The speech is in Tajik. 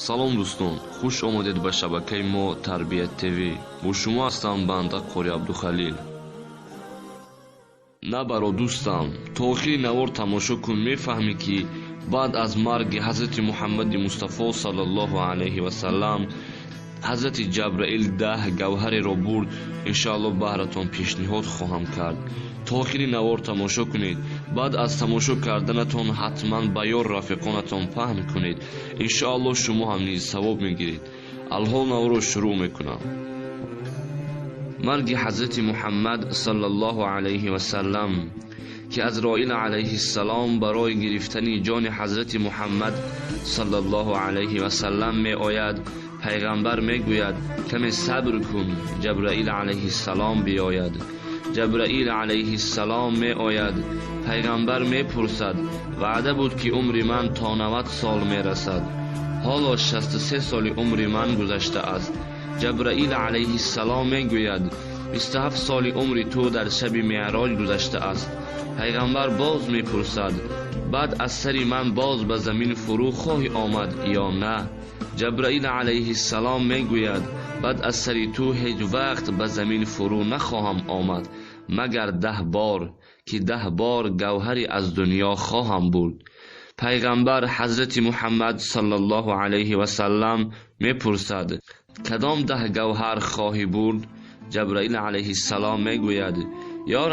Салом, дӯстон, хуш омадед ба шабакаи мо Тарбият ТВ. Бо шумо ҳастам банда Қори Абдухалил. Набаро, дӯстам, то охири навор тамошо кун, мефаҳмӣ, ки баъд аз марги ҳазрати Муҳаммади Мустафо саллаллоҳу алайҳи васаллам ҳазрати Ҷабраил 10 гавҳареро бурд. Иншоалло, баҳратон пешниҳод хоҳам кард. То охири навор тамошо кунед. Баъд аз тамошо карданатон ҳатман ба ёр рафиқонатон паҳн кунед. Иншоалло, шумо ҳам низ савоб мегиред. Алҳол наворро шурӯъ мекунам. Марги ҳазрати Муҳаммад саллаллоҳу алайҳи васаллам, ки Азроил алайҳиссалом барои гирифтани ҷони ҳазрати Муҳаммад саллаллоҳу алайҳи васаллам меояд. Пайғамбар мегӯяд: «Каме сабр кун, Ҷабраил алайҳиссалом биёяд». Ҷабраил алайҳиссалом меояд. Пайғамбар мепурсад: «Ваъда буд, ки умри ман то 90 сол мерасад, ҳоло 63 соли умри ман гузаштааст». Ҷабраил алайҳиссалом мегӯяд: «27 соли умри ту дар шаби Меъроҷ гузаштааст». Пайғамбар боз мепурсад: «Баъд аз сари ман боз ба замин фурӯ хоҳӣ омад ё на?» Ҷабраил алайҳиссалом мегӯяд: «Баъд аз сари ту ҳеҷ вақт ба замин фурӯ нахоҳам омад, магар 10 бор, ки 10 бор гавҳаре аз дунё хоҳам бурд». Пайғамбар ҳазрати Муҳаммад саллаллоҳу алайҳи васаллам мепурсад: «Кадом 10 гавҳар хоҳӣ бурд?» Ҷабраил алайҳиссалом мегӯяд: «Ё